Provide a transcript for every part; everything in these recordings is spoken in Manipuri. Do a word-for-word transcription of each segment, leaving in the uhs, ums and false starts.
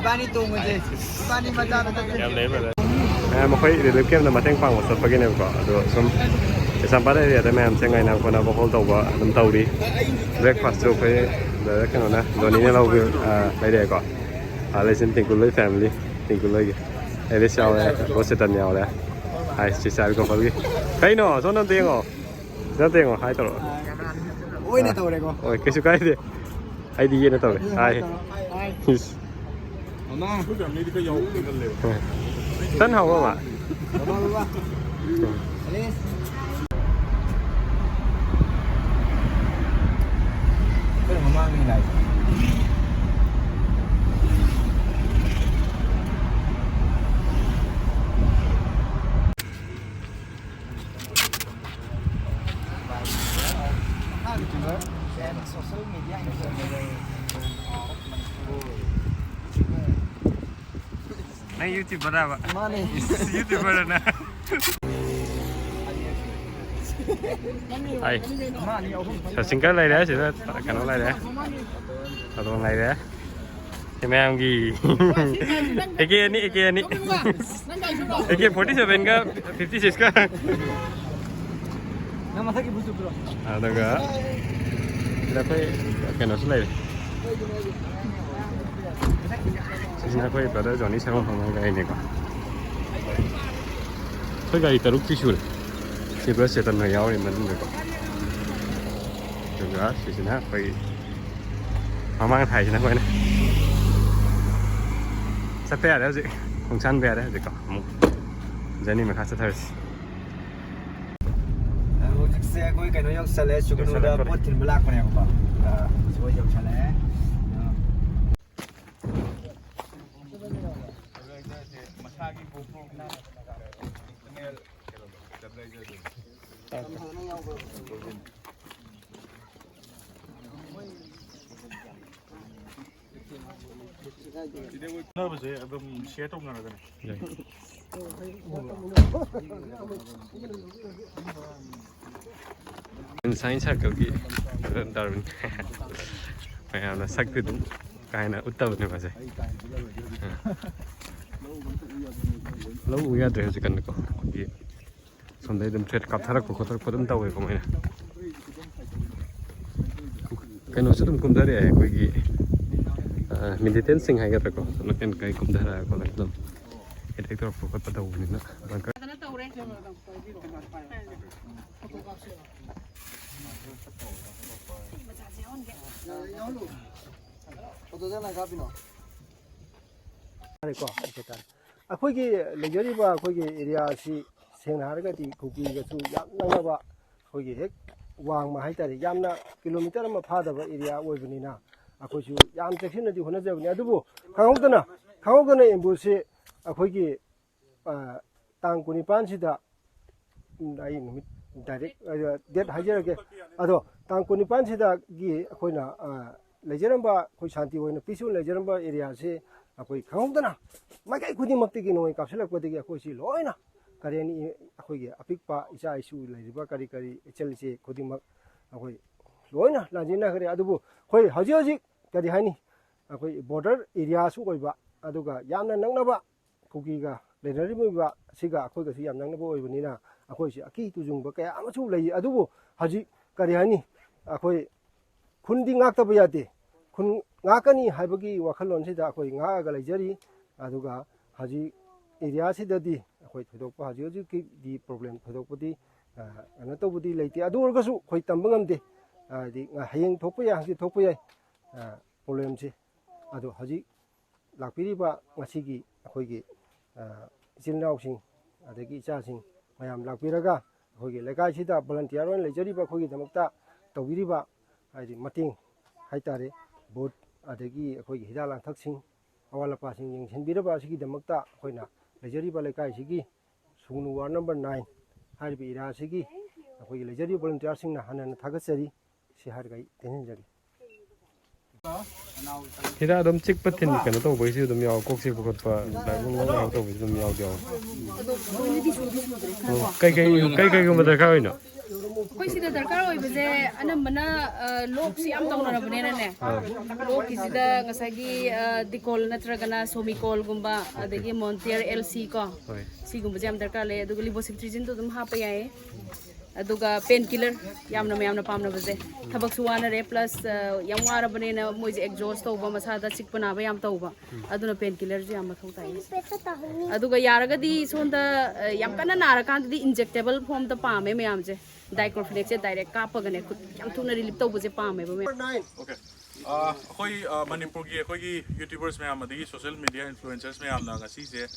ꯏꯕꯥꯅꯤ ꯇꯣꯡꯉꯁꯦ꯫ ꯏꯕꯥꯅꯤ ꯃꯆꯥꯗ ꯆꯠꯁꯦ꯫ ꯌꯥꯝ ꯂꯩ, brother꯫ ꯃꯌꯥꯝ ꯑꯩꯈꯣꯏ relief camp ꯇ ꯃꯇꯦꯡ ꯄꯥꯡꯕ ꯆꯠꯄꯒꯤꯅꯦꯕꯀꯣ꯫ ꯑꯗꯣ ꯁꯨꯝ ꯀꯩꯁꯥꯝꯄꯥꯠ area ꯗ ꯃꯌꯥꯝꯁꯦ ꯉꯥꯏꯅ ꯈꯣꯠꯅꯕ ꯍꯣꯜ ꯇꯧꯕ ꯑꯗꯨꯝ ꯇꯧꯔꯤ꯫ Breakfast ꯁꯨ ꯑꯩꯈꯣꯏ brother ꯀꯩꯅꯣꯅ, ꯖꯣꯅꯤꯅ ꯂꯧꯕꯤ-, ꯑ, ꯂꯩꯔꯛꯑꯦꯀꯣ꯫ ꯑ, ꯂꯩꯁꯤꯟ ꯇꯤꯡꯀꯨꯂꯣꯏ family, ꯇꯤꯡꯀꯨꯂꯣꯏꯒꯤ꯫ ꯑꯦꯂꯤꯁ ꯌꯥꯎꯔꯦ, ꯕꯣꯁ ꯆꯦꯇꯟ ꯌꯥꯎꯔꯦ꯫ ꯍꯥꯏ, ꯁꯤ ꯆꯥꯕꯤ ꯀꯣꯄꯜꯒꯤ꯫ ꯀꯩꯅꯣ? ꯁꯣꯝꯗ ꯑꯝꯇ ꯌꯦꯡꯉꯣ꯫ ꯁꯤꯗ ꯑꯝꯇ ꯌꯦꯡꯉꯣ, ꯍꯥꯏ ꯇꯧꯔꯣ꯫ ꯑꯣꯏꯅ ꯇꯧꯔꯦꯀꯣ꯫ ꯍꯣꯏ, ꯀꯩꯁꯨ ꯀꯥꯏꯗꯦ꯫ ꯑꯩꯗꯤ ꯌꯦꯠꯅ ꯇꯧꯔꯦ꯫ ꯍꯥꯏ꯫ ꯍꯥꯏ꯫ ꯏꯁ꯫ ꯃꯃꯥ꯫ ꯇꯟ ꯍꯥꯎꯕ꯭ꯔꯣ, ꯃꯥ? ꯃꯃꯥ, ꯃꯃꯥ꯫ ꯑꯦꯂꯤꯁ꯫ ꯑꯩꯈꯣꯏ ꯃꯃꯥꯡꯒꯤ ꯂꯥꯏꯁꯦ꯫ ꯅꯪ YouTuber ꯔꯕ? ꯃꯥꯅꯦ꯫ YouTuber ꯅ꯫ ꯍꯥꯏ꯫ ꯁꯆꯤꯟꯀꯔ ꯂꯩꯔꯦ ꯁꯤꯗ, ꯀꯩꯅꯣ ꯂꯩꯔꯦ꯫ ꯑꯗꯣꯝ ꯂꯩꯔꯦ꯫ ꯁꯤ ꯃꯌꯥꯝꯒꯤ ꯑꯦ ꯀꯦ ꯑꯅꯤ, ꯑꯦ ꯀꯦ ꯑꯅꯤ꯫ ꯑꯦ ꯀꯦ forty seven ꯒ fifty six ꯀ꯫ ꯅꯪ ꯃꯊꯛꯀꯤ ꯕꯨꯁꯨ ꯄꯨꯔꯣ꯫ ꯑꯗꯨꯒ ꯁꯤꯗ ꯑꯩꯈꯣꯏ ꯀꯩꯅꯣꯁꯨ ꯂꯩꯔꯦ꯫ ꯁꯤꯁꯤꯅ ꯑꯩꯈꯣꯏ brother ꯖꯣꯅꯤ ꯁꯪꯒꯣꯝ ꯐꯝꯕꯒꯤ ꯒꯥꯔꯤꯅꯤꯀꯣ꯫ ꯑꯩꯈꯣꯏ ꯒꯥꯔꯤ ꯇꯔꯨꯛꯇꯤ ꯁꯨꯔꯦ꯫ ꯁꯤ ꯕꯁ ꯆꯦꯇꯟ ꯍꯣꯏ ꯌꯥꯎꯔꯤ ꯃꯅꯨꯡꯗꯀꯣ꯫ ꯑꯗꯨꯒ ꯁꯤꯁꯤꯅ ꯑꯩꯈꯣꯏ ꯃꯃꯥꯡ ꯊꯥꯏꯁꯤꯅ ꯑꯩꯈꯣꯏꯅ ꯆꯠꯄ ꯌꯥꯔꯦ ꯍꯧꯖꯤꯛ꯫ ꯈꯣꯡꯁꯥꯟꯕ ꯌꯥꯔꯦ ꯍꯧꯖꯤꯛꯀꯣ꯫ ꯑꯃꯨꯛ journey ꯃꯈꯥ ꯆꯠꯊꯔꯁꯤ꯫ ꯍꯧꯖꯤꯛꯁꯦ ꯑꯩꯈꯣꯏ ꯀꯩꯅꯣ ꯌꯧꯁꯜꯂꯦ, ꯁꯨꯒꯅꯨꯗ ꯌꯧꯁꯜꯂꯛꯇꯣꯔꯦ꯫ ꯄꯣꯠ ꯊꯤꯟꯕ ꯂꯥꯛꯄꯅꯦꯕꯀꯣ꯫ ꯑ, ꯁꯤꯈꯣꯏ ꯌꯧꯁꯜꯂꯛꯑꯦ꯫ ꯈꯟꯅꯕꯁꯦ ꯑꯗꯨꯝ share ꯇꯧꯅꯔꯒꯅꯦ꯫ Science circle ꯒꯤ ꯗꯥꯔꯋꯤꯟ꯫ ꯃꯌꯥꯝꯅ ꯁꯛꯇꯤ ꯑꯗꯨꯝ ꯀꯥꯏꯅ ꯎꯠꯇꯕꯅꯦ ꯃꯥꯁꯦ꯫ ꯂꯧ ꯎ ꯌꯥꯗ꯭ꯔꯦ ꯍꯧꯖꯤꯛꯀꯥꯟꯗꯤꯀꯣ꯫ ꯑꯩꯈꯣꯏꯒꯤ ꯁꯣꯝꯗꯩ ꯑꯗꯨꯝ ꯊ꯭ꯔꯦꯠ ꯀꯥꯞꯊꯔꯛꯄ ꯈꯣꯠꯊꯔꯛꯄ ꯑꯗꯨꯝ ꯇꯧꯋꯦꯕ ꯃꯣꯏꯅ꯫ ꯀꯩꯅꯣꯁꯨ ꯑꯗꯨꯝ ꯀꯨꯝꯊꯔꯛꯑꯦ ꯑꯩꯈꯣꯏꯒꯤ, ꯑ, ꯃꯤꯂꯤꯇꯦꯟꯁꯤꯡ ꯍꯥꯏꯒꯗ꯭ꯔꯥꯀꯣ, ꯅꯥꯀꯟ ꯀꯩ ꯀꯨꯝꯊꯔꯛꯑ ꯈꯣꯠꯂꯒ ꯑꯗꯨꯝ ꯑꯦꯇꯦꯛ ꯇꯧꯔꯛꯄ ꯈꯣꯠꯄ ꯇꯧꯕꯅꯤꯅ꯫ ꯐꯖꯅ ꯇꯧꯔꯦ꯫ ꯐꯣꯇꯣꯗ ꯀꯅꯥ ꯀꯥꯞꯄꯤꯅꯣ? ꯇꯥꯔꯦꯀꯣ? ꯑꯣꯀꯦ, ꯇꯥꯔꯦ꯫ ꯑꯩꯈꯣꯏꯒꯤ ꯂꯩꯖꯔꯤꯕ ꯑꯩꯈꯣꯏꯒꯤ ꯑꯦꯔꯤꯌꯥ ꯑꯁꯤ ꯁꯦꯡꯅ ꯍꯥꯏꯔꯒꯗꯤ ꯀꯨꯀꯤꯒꯁꯨ ꯌꯥꯝ ꯅꯛꯅꯕ, ꯑꯩꯈꯣꯏꯒꯤ ꯍꯦꯛ ꯋꯥꯡꯃ ꯍꯥꯏꯇꯥꯔꯦ, ꯌꯥꯝꯅ ꯀꯤꯂꯣꯃꯤꯇꯔ ꯑꯃ ꯐꯥꯗꯕ ꯑꯦꯔꯤꯌꯥ ꯑꯣꯏꯕꯅꯤꯅ ꯑꯩꯈꯣꯏꯁꯨ ꯌꯥꯝ ꯆꯦꯛꯁꯤꯟꯅꯗꯤ ꯍꯣꯠꯅꯖꯕꯅꯤ꯫ ꯑꯗꯨꯕꯨ ꯈꯪꯍꯧꯗꯅ, ꯈꯪꯍꯧꯗꯅ ꯑꯦꯝꯕꯨꯁꯁꯤ ꯑꯩꯈꯣꯏꯒꯤ, ꯑ, ꯇꯥꯡ ꯀꯨꯟꯅꯤꯄꯥꯟꯁꯤꯗ, ꯎꯝ, ꯑꯩ ꯅꯨꯃꯤꯠ ꯗꯥꯏꯔꯦꯛ, ꯑ, ꯗꯦꯠ ꯍꯥꯏꯖꯔꯒꯦ꯫ ꯑꯗꯣ ꯇꯥꯡ ꯀꯨꯟꯅꯤꯄꯥꯟꯁꯤꯗꯒꯤ ꯑꯩꯈꯣꯏꯅ, ꯑ, ꯂꯩꯖꯔꯝꯕ ꯑꯩꯈꯣꯏ ꯁꯥꯟꯇꯤ ꯑꯣꯏꯅ ꯄꯤꯁ ꯑꯣꯏꯅ ꯂꯩꯖꯔꯝꯕ ꯑꯦꯔꯤꯌꯥꯁꯤ ꯑꯩꯈꯣꯏ ꯈꯪꯍꯧꯗꯅ ꯃꯥꯏꯀꯩ ꯈꯨꯗꯤꯡꯃꯛꯇꯒꯤ ꯅꯣꯡꯃꯩ ꯀꯥꯞꯁꯤꯜꯂꯛꯄꯗꯒꯤ ꯑꯩꯈꯣꯏꯁꯤ ꯂꯣꯏꯅ ꯀꯔꯤ ꯍꯥꯏꯅꯤ, ꯑꯩꯈꯣꯏꯒꯤ ꯑꯄꯤꯛꯄ ꯏꯆꯥ ꯏꯁꯨ ꯂꯩꯔꯤꯕ ꯀꯔꯤ ꯀꯔꯤ ꯏꯆꯜ ꯏꯆꯦ ꯈꯨꯗꯤꯡꯃꯛ ꯑꯩꯈꯣꯏ ꯂꯣꯏꯅ ꯂꯥꯟꯖꯦꯟꯅꯈ꯭ꯔꯦ꯫ ꯑꯗꯨꯕꯨ ꯑꯩꯈꯣꯏ ꯍꯧꯖꯤꯛ ꯍꯧꯖꯤꯛ ꯀꯔꯤ ꯍꯥꯏꯅꯤ, ꯑꯩꯈꯣꯏ ꯕꯣꯔꯗꯔ ꯑꯦꯔꯤꯌꯥꯁꯨ ꯑꯣꯏꯕ, ꯑꯗꯨꯒ ꯌꯥꯝꯅ ꯅꯛꯅꯕ ꯀꯨꯀꯤꯒ ꯂꯩꯅꯔꯤꯕ ꯑꯁꯤꯒ ꯑꯩꯈꯣꯏꯒꯁꯨ ꯌꯥꯝ ꯅꯛꯅꯕ ꯑꯣꯏꯕꯅꯤꯅ ꯑꯩꯈꯣꯏꯁꯤ ꯑꯀꯤ ꯇꯨꯖꯨꯡꯕ ꯀꯌꯥ ꯑꯃꯁꯨ ꯂꯩ꯫ ꯑꯗꯨꯕꯨ ꯍꯧꯖꯤꯛ ꯀꯔꯤ ꯍꯥꯏꯅꯤ, ꯑꯩꯈꯣꯏ ꯈꯨꯟꯗꯤ ꯉꯥꯛꯇꯕ ꯌꯥꯗꯦ꯫ ꯈꯨꯟ ꯉꯥꯛꯀꯅꯤ ꯍꯥꯏꯕꯒꯤ ꯋꯥꯈꯜꯂꯣꯟꯁꯤꯗ ꯑꯩꯈꯣꯏ ꯉꯥꯛꯑꯒ ꯂꯩꯖꯔꯤ꯫ ꯑꯗꯨꯒ ꯍꯧꯖꯤꯛ ꯑꯦꯔꯤꯌꯥꯁꯤꯗꯗꯤ ꯑꯩꯈꯣꯏ ꯊꯣꯏꯗꯣꯛꯄ ꯍꯧꯖꯤꯛ ꯍꯧꯖꯤꯛꯀꯤꯗꯤ ꯄ꯭ꯔꯣꯕ꯭ꯂꯦꯝ ꯊꯣꯏꯗꯣꯛꯄꯗꯤ, ꯑ, ꯀꯩꯅꯣ ꯇꯧꯕꯗꯤ ꯂꯩꯇꯦ꯫ ꯑꯗꯨ ꯑꯣꯏꯔꯒꯁꯨ ꯑꯩꯈꯣꯏ ꯇꯝꯕ ꯉꯝꯗꯦ꯫ ꯍꯥꯏꯗꯤ ꯍꯌꯦꯡ ꯊꯣꯛꯄ ꯌꯥꯏ, ꯍꯪꯆꯤꯠ ꯊꯣꯛꯄ ꯌꯥꯏ, ꯑ, ꯄ꯭ꯔꯣꯕ꯭ꯂꯦꯝꯁꯦ꯫ ꯑꯗꯣ ꯍꯧꯖꯤꯛ ꯂꯥꯛꯄꯤꯔꯤꯕ ꯉꯁꯤꯒꯤ ꯑꯩꯈꯣꯏꯒꯤ, ꯑ, ꯏꯆꯤꯜ ꯏꯅꯥꯎꯁꯤꯡ, ꯑꯗꯒꯤ ꯏꯆꯥꯁꯤꯡ ꯃꯌꯥꯝ ꯂꯥꯛꯄꯤꯔꯒ ꯑꯩꯈꯣꯏꯒꯤ ꯂꯩꯀꯥꯏꯁꯤꯗ ꯚꯣꯂꯟꯇꯤꯌꯥꯔ ꯑꯣꯏꯅ ꯂꯩꯖꯔꯤꯕ ꯑꯩꯈꯣꯏꯒꯤꯗꯃꯛꯇ ꯇꯧꯕꯤꯔꯤꯕ, ꯍꯥꯏꯗꯤ ꯃꯇꯦꯡ ꯍꯥꯏꯇꯥꯔꯦ, ꯕꯨꯠ, ꯑꯗꯒꯤ ꯑꯩꯈꯣꯏꯒꯤ ꯍꯤꯗꯥꯛ ꯂꯥꯡꯊꯛꯁꯤꯡ, ꯑꯋꯥꯠ ꯑꯄꯥꯁꯤꯡ ꯌꯦꯡꯁꯤꯟꯕꯤꯔꯕ ꯑꯁꯤꯒꯤꯗꯃꯛꯇ ꯑꯩꯈꯣꯏꯅ ꯂꯩꯖꯔꯤꯕ ꯂꯩꯀꯥꯏꯁꯤꯒꯤ ꯁꯨꯒꯅꯨ ꯋꯥꯔꯗ ꯅꯝꯕꯔ ꯅꯥꯏꯟ ꯍꯥꯏꯔꯤꯕ ꯑꯦꯔꯤꯌꯥꯁꯤꯒꯤ ꯑꯩꯈꯣꯏꯒꯤ ꯂꯩꯖꯔꯤꯕ ꯚꯣꯂꯨꯟꯇꯤꯌꯥꯔꯁꯤꯡꯅ ꯍꯟꯅ ꯍꯟꯅ ꯊꯥꯒꯠꯆꯔꯤ꯫ ꯁꯤ ꯍꯥꯏꯔꯒ ꯑꯩ ꯇꯦꯟꯁꯤꯟꯖꯒꯦ꯫ ꯍꯤꯗꯥꯛ ꯑꯗꯨꯝ ꯆꯤꯛꯄ ꯊꯤꯟ ꯀꯩꯅꯣ ꯇꯧꯕꯒꯤꯁꯨ ꯑꯗꯨꯝ ꯌꯥꯎ, ꯀꯣꯛ ꯆꯤꯛꯄ ꯈꯣꯠꯄ, ꯂꯥꯏꯍꯧ ꯂꯣꯛ ꯂꯥꯏꯍꯧ ꯇꯧꯕꯁꯨ ꯑꯗꯨꯝ ꯌꯥꯎꯗꯤ ꯌꯥꯎꯋꯦ꯫ ꯑꯗꯣ ꯂꯣꯏꯅꯗꯤ ꯁꯨꯗꯤ ꯁꯨꯗ꯭ꯔꯦ, ꯈꯔ ꯀꯣ꯫ ꯀꯩ ꯀꯩ, ꯀꯩ ꯀꯩꯒꯨꯝꯕ ꯗꯔꯀꯥꯔ ꯑꯣꯏꯅꯣ? ꯑꯩꯈꯣꯏ ꯁꯤꯗ ꯗꯔꯀꯥꯔ ꯑꯣꯏꯕꯁꯦ ꯑꯅꯝꯕꯅ, ꯑ, ꯂꯣꯛꯁꯤ ꯌꯥꯝ ꯇꯧꯅꯔꯕꯅꯤꯅꯅꯦ꯫ ꯂꯣꯛꯀꯤꯁꯤꯗ ꯉꯁꯥꯏꯒꯤ, ꯑ, ꯗꯤꯀꯣꯜ ꯅꯠꯇ꯭ꯔꯒꯅ ꯁꯣꯃꯤꯀꯣꯜꯒꯨꯝꯕ, ꯑꯗꯒꯤ ꯃꯣꯟꯇꯤꯌꯔ ꯑꯦꯜ ꯁꯤ ꯀꯣ꯫ ꯍꯣꯏ꯫ ꯁꯤꯒꯨꯝꯕꯁꯦ ꯌꯥꯝ ꯗꯔꯀꯥꯔ ꯂꯩ꯫ ꯑꯗꯨꯒ ꯂꯤꯕꯣꯁꯤꯇ꯭ꯔꯤꯖꯤꯟꯗꯣ ꯑꯗꯨꯝ ꯍꯥꯞꯄ ꯌꯥꯏꯌꯦ꯫ ꯑꯗꯨꯒ ꯄꯦꯟ ꯀꯤꯂꯔ ꯌꯥꯝꯅ ꯃꯌꯥꯝꯅ ꯄꯥꯝꯅꯕꯁꯦ꯫ ꯊꯕꯛꯁꯨ ꯋꯥꯅꯔꯦ, ꯄ꯭ꯂꯁ, ꯑ, ꯌꯥꯝ ꯋꯥꯔꯕꯅꯤꯅ ꯃꯣꯏꯁꯦ ꯑꯦꯛꯖꯣꯁ ꯇꯧꯕ, ꯃꯁꯥꯗ ꯆꯤꯛꯄ ꯅꯥꯕ ꯌꯥꯝ ꯇꯧꯕ꯫ ꯑꯗꯨꯅ ꯄꯦꯟ ꯀꯤꯂꯔꯁꯨ ꯌꯥꯝ ꯃꯊꯧ ꯇꯥꯏ꯫ ꯑꯗꯨꯒ ꯌꯥꯔꯒꯗꯤ ꯁꯣꯝꯗ, ꯑ, ꯌꯥꯝ ꯀꯟꯅ ꯅꯥꯔꯀꯥꯟꯗꯗꯤ ꯏꯟꯖꯦꯛꯇꯦꯕꯜ ꯐꯣꯝꯗ ꯄꯥꯝꯃꯦ ꯃꯌꯥꯝꯁꯦ꯫ ꯗꯥꯏꯀ꯭ꯂꯣꯐꯤꯅꯦꯛꯁꯦ ꯗꯥꯏꯔꯦꯛ ꯀꯥꯞꯄꯒꯅꯦ, ꯈꯨꯠ ꯌꯥꯝ ꯊꯨꯅ ꯔꯤꯂꯤꯞ ꯇꯧꯕꯁꯦ ꯄꯥꯝꯃꯦꯕ ꯃꯌꯥꯝ꯫ ꯑꯣꯀꯦ꯫ ꯑ, ꯑꯩꯈꯣꯏ, ꯑ, ꯃꯅꯤꯄꯨꯔꯒꯤ ꯑꯩꯈꯣꯏꯒꯤ ꯌꯨꯇ꯭ꯌꯨꯕꯔꯁ ꯃꯌꯥꯝ ꯑꯗꯒꯤ ꯁꯣꯁꯤꯌꯦꯜ ꯃꯤꯗꯤꯌꯥ ꯏꯟꯐ꯭ꯂꯨꯑꯦꯟꯁꯔꯁ ꯃꯌꯥꯝꯅ ꯉꯁꯤꯁꯦ,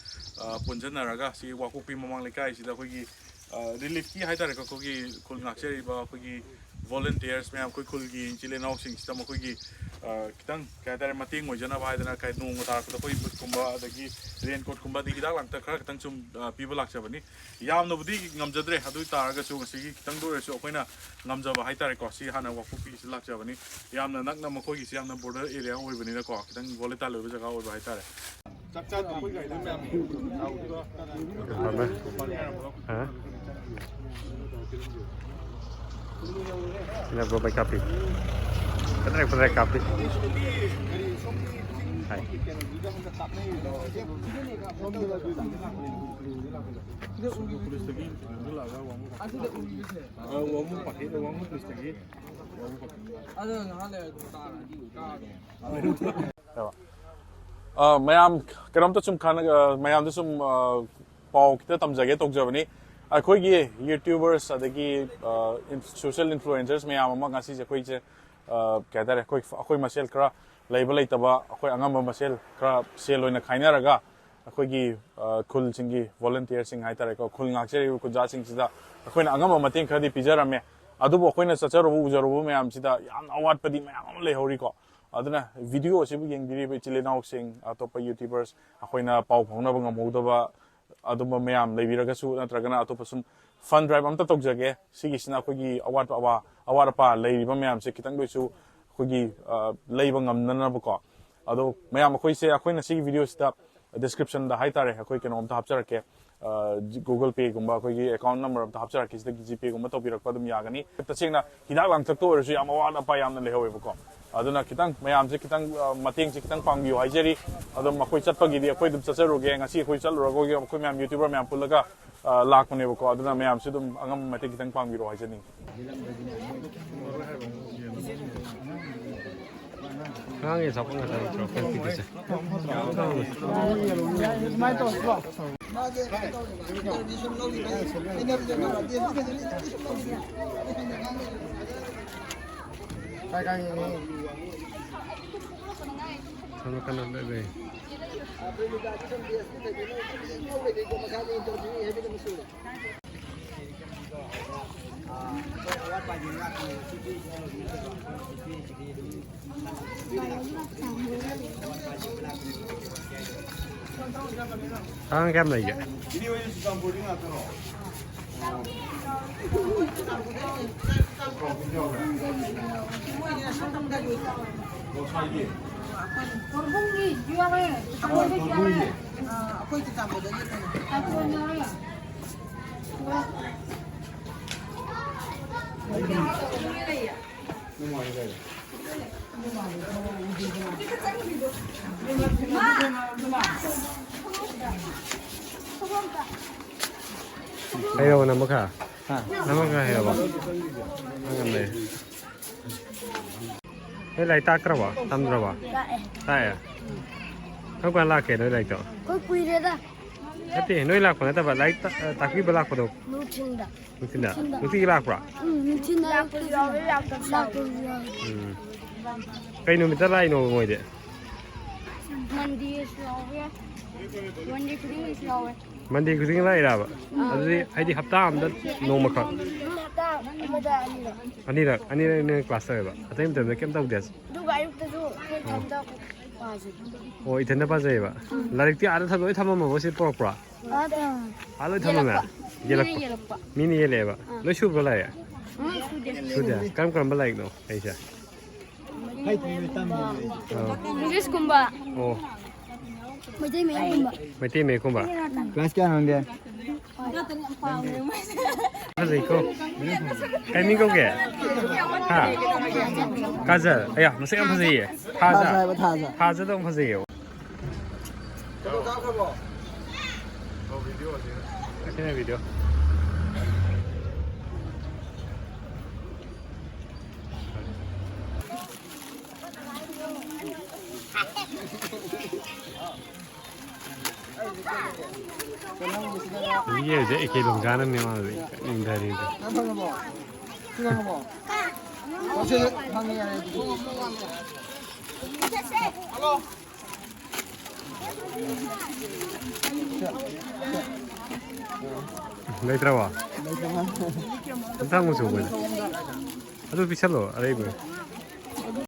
ꯑ, ꯄꯨꯟꯁꯤꯟꯅꯔꯒ ꯁꯤ ꯋꯥꯀꯣꯛꯄꯤ ꯃꯃꯥꯡ ꯂꯩꯀꯥꯏꯁꯤꯗ ꯑꯩꯈꯣꯏꯒꯤ, ꯑ, ꯔꯤꯂꯤꯐꯀꯤ ꯍꯥꯏꯇꯥꯔꯦꯀꯣ, ꯑꯩꯈꯣꯏꯒꯤ ꯈꯨꯜ ꯉꯥꯛꯆꯔꯤꯕ ꯑꯩꯈꯣꯏꯒꯤ ꯚꯣꯂꯨꯟꯇꯤꯌꯔꯁ ꯃꯌꯥꯝ, ꯑꯩꯈꯣꯏ ꯈꯨꯜꯒꯤ ꯏꯆꯤꯜ ꯏꯅꯥꯎꯁꯤꯡꯁꯤꯗ ꯃꯈꯣꯏꯒꯤ, ꯑ, ꯈꯤꯇꯪ ꯀꯩ ꯍꯥꯏꯇꯥꯔꯦ, ꯃꯇꯦꯡ ꯑꯣꯏꯖꯅꯕ ꯍꯥꯏꯗꯅ, ꯀꯩ, ꯅꯣꯡꯃ ꯇꯥꯔꯛꯄꯗ ꯑꯩꯈꯣꯏ ꯕꯨꯠꯀꯨꯝꯕ ꯑꯗꯒꯤ ꯔꯦꯟ ꯀꯣꯠꯀꯨꯝꯕ ꯑꯗꯒꯤ ꯍꯤꯗꯥꯛ ꯂꯥꯡꯊꯛ ꯈꯔ ꯈꯤꯇꯪ ꯁꯨꯝ, ꯑ, ꯄꯤꯕ ꯂꯥꯛꯆꯕꯅꯤ꯫ ꯌꯥꯝꯅꯕꯨꯗꯤ ꯉꯝꯖꯗ꯭ꯔꯦ, ꯑꯗꯨ ꯑꯣꯏ ꯇꯥꯔꯒꯁꯨ ꯉꯁꯤꯒꯤ ꯈꯤꯇꯪꯗ ꯑꯣꯏꯔꯁꯨ ꯑꯩꯈꯣꯏꯅ ꯉꯝꯖꯕ ꯍꯥꯏꯇꯥꯔꯦꯀꯣ꯫ ꯁꯤ ꯍꯥꯟꯅ ꯋꯥꯀꯣꯛꯄꯤꯁꯤꯗ ꯂꯥꯛꯆꯕꯅꯤ꯫ ꯌꯥꯝꯅ ꯅꯛꯅ, ꯃꯈꯣꯏꯒꯤꯁꯤ ꯌꯥꯝꯅ ꯕꯣꯔꯗꯔ ꯑꯦꯔꯤꯌꯥ ꯑꯣꯏꯕꯅꯤꯅꯀꯣ, ꯈꯤꯇꯪ ꯚꯣꯂꯦꯇꯥꯏꯜ ꯑꯣꯏꯕ ꯖꯒꯥ ꯑꯣꯏꯕ ꯍꯥꯏꯇꯥꯔꯦ꯫ ꯆꯥꯛ ꯆꯥꯗ꯭ꯔꯤ꯫ ꯐꯝꯃꯦ꯫ ꯍꯥ? ꯁꯤꯅ ꯕ꯭ꯔꯣ ꯕꯥꯏꯛ ꯀꯥꯞꯄꯤ꯫ ꯐꯖꯅ, ꯐꯖꯅ ꯀꯥꯞꯄꯤ꯫ ꯍꯥꯏ꯫ ꯑ, ꯃꯌꯥꯝ ꯀꯩꯅꯣꯝꯇ ꯁꯨꯝ ꯈꯟꯅ-, ꯑ, ꯃꯌꯥꯝꯗ ꯁꯨꯝ, ꯑ, ꯄꯥꯎ ꯈꯤꯇ ꯇꯝꯖꯒꯦ ꯇꯧꯖꯕꯅꯤ꯫ ꯑꯩꯈꯣꯏꯒꯤ ꯌꯨꯇ꯭ꯌꯨꯕꯔꯁ ꯑꯗꯒꯤ, ꯑ, ꯏꯟ-, ꯁꯣꯁꯤꯌꯦꯜ ꯏꯟꯐ꯭ꯂꯨꯑꯦꯟꯁꯔꯁ ꯃꯌꯥꯝ ꯑꯃ ꯉꯁꯤꯁꯦ ꯑꯩꯈꯣꯏꯁꯦ, ꯑ, ꯀꯩ ꯍꯥꯏꯇꯥꯔꯦ, ꯑꯩꯈꯣꯏ, ꯑꯩꯈꯣꯏ ꯃꯁꯦꯜ ꯈꯔ ꯂꯩꯕ ꯂꯩꯇꯕ, ꯑꯩꯈꯣꯏ ꯑꯉꯝꯕ ꯃꯁꯦꯜ ꯈꯔ ꯁꯦꯜ ꯑꯣꯏꯅ ꯈꯥꯏꯅꯔꯒ ꯑꯩꯈꯣꯏꯒꯤ, ꯑ, ꯈꯨꯜꯁꯤꯡꯒꯤ ꯚꯣꯂꯨꯟꯇꯤꯌꯔꯁꯤꯡ ꯍꯥꯏꯇꯥꯔꯦꯀꯣ, ꯈꯨꯜ ꯉꯥꯛꯆꯔꯤꯕ ꯈꯨꯟꯖꯥꯁꯤꯡꯁꯤꯗ ꯑꯩꯈꯣꯏꯅ ꯑꯉꯝꯕ ꯃꯇꯦꯡ ꯈꯔꯗꯤ ꯄꯤꯖꯔꯝꯃꯦ꯫ ꯑꯗꯨꯕꯨ ꯑꯩꯈꯣꯏꯅ ꯆꯠꯆꯔꯨꯕ ꯎꯖꯔꯨꯕ ꯃꯌꯥꯝꯁꯤꯗ ꯌꯥꯝꯅ ꯑꯋꯥꯠꯄꯗꯤ ꯃꯌꯥꯝ ꯑꯃ ꯂꯩꯍꯧꯔꯤꯀꯣ꯫ ꯑꯗꯨꯅ ꯚꯤꯗꯤꯑꯣ ꯑꯁꯤꯕꯨ ꯌꯦꯡꯕꯤꯔꯤꯕ ꯏꯆꯤꯜ ꯏꯅꯥꯎꯁꯤꯡ, ꯑꯇꯣꯞꯄ ꯌꯨꯇ꯭ꯌꯨꯕꯔꯁ, ꯑꯩꯈꯣꯏꯅ ꯄꯥꯎ ꯐꯥꯎꯅꯕ ꯉꯝꯍꯧꯗꯕ ꯑꯗꯨꯝꯕ ꯃꯌꯥꯝ ꯂꯩꯕꯤꯔꯒꯁꯨ, ꯅꯠꯇ꯭ꯔꯒꯅ ꯑꯇꯣꯞꯄ ꯁꯨꯝ ꯐꯟ ꯗ꯭ꯔꯥꯏꯚ ꯑꯝꯇ ꯇꯧꯖꯒꯦ, ꯁꯤꯒꯤꯁꯤꯅ ꯑꯩꯈꯣꯏꯒꯤ ꯑꯋꯥꯠꯄ ꯑꯋꯥ-, ꯑꯋꯥꯠ ꯑꯄꯥ ꯂꯩꯔꯤꯕ ꯃꯌꯥꯝꯁꯦ ꯈꯤꯇꯪꯗ ꯑꯣꯏꯁꯨ ꯑꯩꯈꯣꯏꯒꯤ ꯑ, ꯂꯩꯕ ꯉꯝꯅꯅꯕꯀꯣ꯫ ꯑꯗꯣ ꯃꯌꯥꯝ, ꯑꯩꯈꯣꯏꯁꯦ, ꯑꯩꯈꯣꯏꯅ ꯁꯤꯒꯤ ꯚꯤꯗꯤꯑꯣꯁꯤꯗ ꯗꯤꯁꯀ꯭ꯔꯤꯞꯁꯟꯗ ꯍꯥꯏꯇꯥꯔꯦ, ꯑꯩꯈꯣꯏ ꯀꯩꯅꯣꯝꯇ ꯍꯥꯞꯆꯔꯛꯀꯦ꯫ ꯑ, ꯖꯤ- Google Payꯒꯨꯝꯕ, ꯑꯩꯈꯣꯏꯒꯤ ꯑꯦꯀꯥꯎꯟ ꯅꯝꯕꯔ ꯑꯝꯇ ꯍꯥꯞꯆꯔꯛꯀꯦ, ꯁꯤꯗꯒꯤ ꯖꯤꯄꯦꯒꯨꯝꯕ ꯇꯧꯕꯤꯔꯛꯄ ꯑꯗꯨꯝ ꯌꯥꯒꯅꯤ꯫ ꯇꯁꯦꯡꯅ ꯍꯤꯗꯥꯛ ꯂꯥꯡꯊꯛꯇ ꯑꯣꯏꯔꯁꯨ ꯌꯥꯝ ꯑꯋꯥꯠ ꯑꯄꯥ ꯌꯥꯝꯅ ꯂꯩꯍꯧꯋꯦꯕꯀꯣ꯫ ꯑꯗꯨꯅ ꯈꯤꯇꯪ ꯃꯌꯥꯝꯁꯦ ꯈꯤꯇꯪ, ꯑ, ꯃꯇꯦꯡꯁꯦ ꯈꯤꯇꯪ ꯄꯥꯡꯕꯤꯌꯨ ꯍꯥꯏꯖꯔꯤ꯫ ꯑꯗꯨꯝ ꯑꯩꯈꯣꯏ ꯆꯠꯄꯒꯤꯗꯤ ꯑꯩꯈꯣꯏ ꯑꯗꯨꯝ ꯆꯠꯆꯔꯨꯒꯦ꯫ ꯉꯁꯤ ꯑꯩꯈꯣꯏ ꯆꯠꯂꯨꯔꯒ ꯑꯩꯈꯣꯏ ꯃꯌꯥꯝ ꯌꯨꯇ꯭ꯌꯨꯕꯔ ꯃꯌꯥꯝ ꯄꯨꯜꯂꯒ, ꯑ, ꯂꯥꯛꯄꯅꯦꯕꯀꯣ꯫ ꯑꯗꯨꯅ ꯃꯌꯥꯝꯁꯨ ꯑꯗꯨꯝ ꯑꯉꯝꯕ ꯃꯇꯦꯡ ꯈꯤꯇꯪ ꯄꯥꯡꯕꯤꯔꯣ ꯍꯥꯏꯖꯅꯤꯡꯉꯤ꯫ ꯑꯉꯥꯡꯒꯤ ꯑꯆꯥꯄꯣꯠ ꯉꯥꯛꯇ ꯅꯠꯇ꯭ꯔꯣ ꯑꯩꯈꯣꯏ ꯄꯤꯗꯣꯏꯁꯦ? ꯀꯅꯥ ꯀꯅꯥ ꯂꯩ? ꯑꯉꯥꯡ ꯀꯌꯥꯝ ꯂꯩꯒꯦ? ꯍꯩꯔꯕ ꯅꯪ ꯃꯈꯥ? ꯍꯥ? ꯅꯪ ꯃꯈꯥ ꯍꯩꯔꯕ? ꯅꯪ ꯌꯥꯝ ꯂꯩ꯫ ꯅꯣꯏ ꯂꯥꯏꯔꯤꯛ ꯇꯥꯛꯇ꯭ꯔꯕꯣ? ꯇꯝꯗ꯭ꯔꯕꯣ? ꯂꯥꯛꯑꯦ꯫ ꯇꯥꯛꯑꯦ? ꯀꯔꯝ ꯀꯥꯟ ꯂꯥꯛꯀꯦ ꯅꯣꯏ ꯂꯥꯏꯔꯤꯛꯇꯣ? ꯑꯩꯈꯣꯏ ꯀꯨꯏꯔꯦꯗ꯫ ꯅꯠꯇꯦ, ꯅꯣꯏ ꯂꯥꯛꯄ ꯅꯠꯇꯕ, ꯂꯥꯏꯔꯤꯛ ꯇ-, ꯇꯥꯛꯄꯤꯕ ꯂꯥꯛꯄꯗꯣ꯫ ꯅꯨꯡꯊꯤꯟꯗ꯫ ꯅꯨꯡꯊꯤꯟꯗ? ꯅꯨꯡꯊꯤꯟꯗ꯫ ꯅꯨꯡꯇꯤꯒꯤ ꯂꯥꯛꯄ꯭ꯔꯥ? ꯎꯝ, ꯅꯨꯡꯊꯤꯟꯗ ꯂꯥꯛꯄꯁꯨ ꯌꯥꯎꯋꯦ, ꯂꯥꯛꯇꯕꯁꯨ ꯌꯥꯎꯋꯦ꯫ ꯎꯝ꯫ ꯀꯩ ꯅꯨꯃꯤꯠꯇ ꯂꯥꯛꯏꯅꯣ ꯃꯣꯏꯗꯤ? ꯃꯟꯗꯦꯁꯨ ꯌꯥꯎꯋꯦ꯫ ꯃꯟꯗꯦ ꯈꯨꯗꯤꯡꯒꯤꯁꯨ ꯌꯥꯎꯋꯦ꯫ ꯃꯟꯗꯦ ꯈꯨꯗꯤꯡꯒꯤ ꯂꯥꯛꯏꯔꯕ? ꯑꯥ꯫ ꯑꯗꯨꯗꯤ ꯍꯥꯏꯗꯤ ꯍꯞꯇꯥ ꯑꯝꯗ ꯅꯣꯡꯃꯈꯛ? ꯎꯝ, ꯍꯞꯇꯥ ꯑꯃꯗ ꯑꯅꯤꯔꯛ꯫ ꯑꯅꯤꯔꯛ, ꯑꯅꯤꯔꯛ, ꯑꯅꯤꯔꯛ ꯀ꯭ꯂꯥꯁ ꯇꯧꯋꯦꯕ? ꯑꯇꯩ ꯃꯇꯝꯗ ꯀꯩꯝ ꯇꯧꯗꯦ? ꯑꯗꯨꯒ ꯑꯌꯨꯛꯇꯁꯨ ꯑꯩꯈꯣꯏ ꯏꯊꯟꯇ ꯄꯥꯖꯩ꯫ ꯑꯣ, ꯏꯊꯟꯇ ꯄꯥꯖꯩꯌꯦꯕ? ꯎꯝ꯫ ꯂꯥꯏꯔꯤꯛꯇꯤ ꯑꯥꯗ ꯊꯝ-, ꯂꯣꯏ ꯊꯝꯃꯝꯃꯕꯣ ꯁꯤ ꯄꯨꯔꯛꯄ꯭ꯔꯣ? ꯑꯥꯗ꯫ ꯑꯥ, ꯂꯣꯏ ꯊꯝꯃꯝꯃꯦ? ꯌꯦꯜꯂꯛꯄ? ꯌꯦꯜꯂꯛꯄ꯫ ꯃꯤꯅ ꯌꯦꯜꯂꯛꯄ? ꯃꯤꯅ ꯌꯦꯜꯂꯛꯑꯦꯕ? ꯑꯥ꯫ ꯂꯣꯏ ꯁꯨꯕ꯭ꯔꯣ ꯂꯥꯏꯔꯤꯛ? ꯎꯝ, ꯁꯨꯗꯦ꯫ ꯁꯨꯗꯦ? ꯀꯔꯝ ꯀꯔꯝꯕ ꯂꯥꯏꯔꯤꯛꯅꯣ ꯍꯩꯁꯦ? ꯏꯪꯂꯤꯁꯀꯨꯝꯕ꯫ ꯑꯣ꯫ ꯃꯩꯇꯩ ꯃꯌꯦꯛꯀꯨꯝꯕ꯫ ꯃꯩꯇꯩ ꯃꯌꯦꯛꯀꯨꯝꯕ꯫ ꯀ꯭ꯂꯥꯁ ꯀꯌꯥꯅꯣ ꯅꯪꯗꯤ? ꯐꯖꯩꯀꯣ꯫ ꯀꯩ ꯃꯤꯡ ꯀꯧꯒꯦ? ꯍꯥ? ꯀꯥꯖꯜ꯫ ꯑꯌꯥ, ꯃꯁꯛ ꯌꯥꯝ ꯐꯖꯩꯌꯦ꯫ ꯊꯥꯖ꯫ ꯊꯥꯖ ꯍꯥꯏꯕ, ꯊꯥꯖ꯫ ꯊꯥꯖꯗꯧ ꯐꯖꯩꯌꯦ꯫ ꯑꯁꯤꯅ video꯫ ꯍꯧꯖꯤꯛꯀꯤ ꯍꯧꯖꯤꯛ ꯑꯦ ꯀꯦ ꯂꯣꯡꯖꯥꯅꯅꯦ ꯃꯥ ꯍꯧꯖꯤꯛ ꯏꯪꯊꯔꯤꯗꯣ꯫ ꯂꯩꯇ꯭ꯔꯕꯣ? ꯑꯝꯇ ꯍꯪꯉꯨ ꯆꯣ ꯑꯩꯈꯣꯏꯗ꯫ ꯑꯗꯨ ꯄꯤꯁꯜꯂꯣ ꯑꯔꯩꯕ꯫